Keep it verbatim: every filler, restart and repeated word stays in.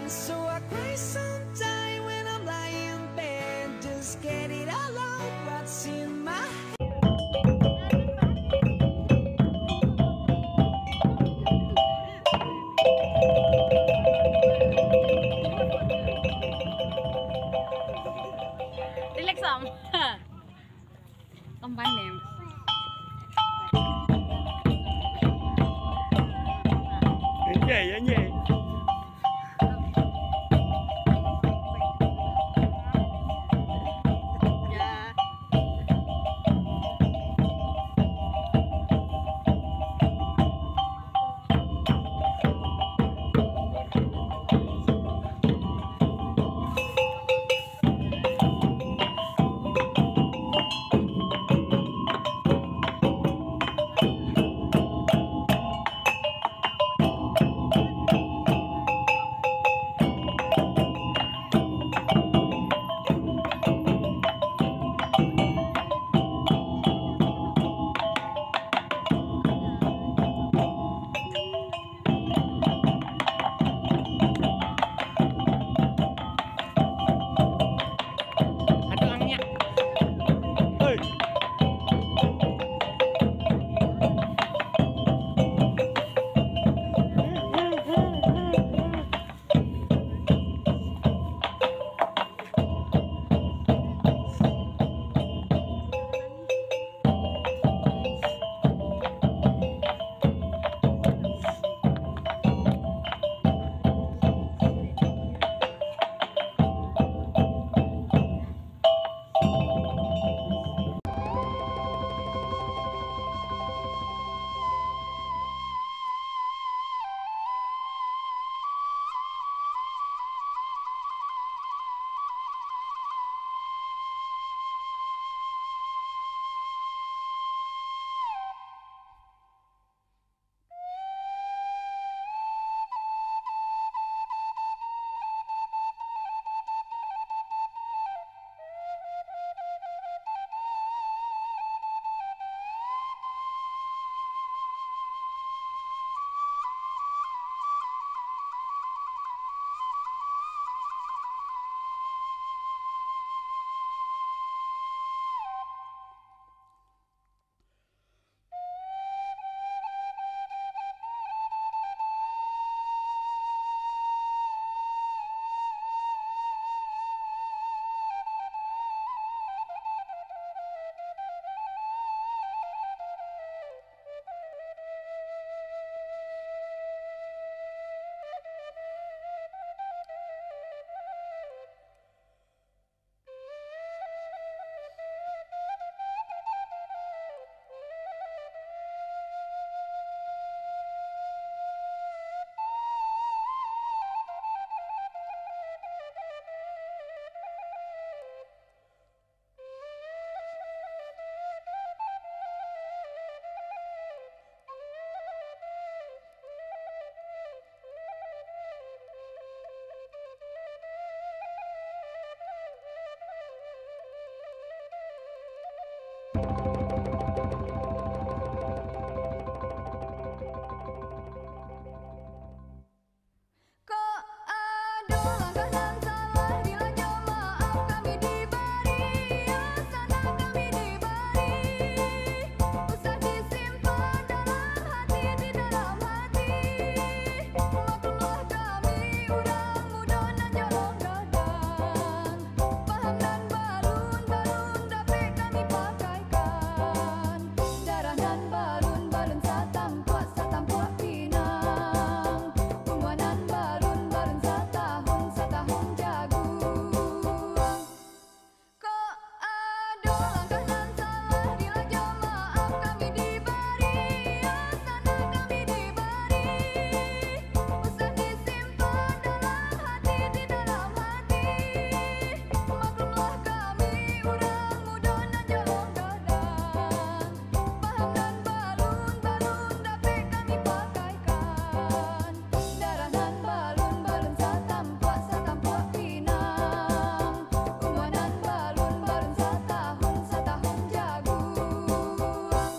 So I cry sometime when I'm lying bed, just get it all out, what's in my head. Relax, Sam. Kampanye. Anjay, anjay. Ado angin. Hei. Kok ado langkah nan salah, dilanjo maaf kami dibari, sanang kami dibari. Usah disimpan dalam hati, di dalam hati. Maklumlah kami urang mudo nan jolong gadang. Paham nan balun, balun dapek kami pakaikan. Darah nan balun, balun satampuak, satampuak pinang. Umuah nan balun, balun satahun, satahun jaguang. Kok ado langkah nan salah, dilanjo maaf kami dibari, sanang kami dibari. Usah disimpan dalam hati, di dalam hati. Maklumlah kami urang mudo nan jolong gadang. Paham nan balun, balun dapek kami pakaikan. Darah nan balun, balun satampuak, satampuak pinang. Umuah nan balun, balun satahun, satahun jaguang.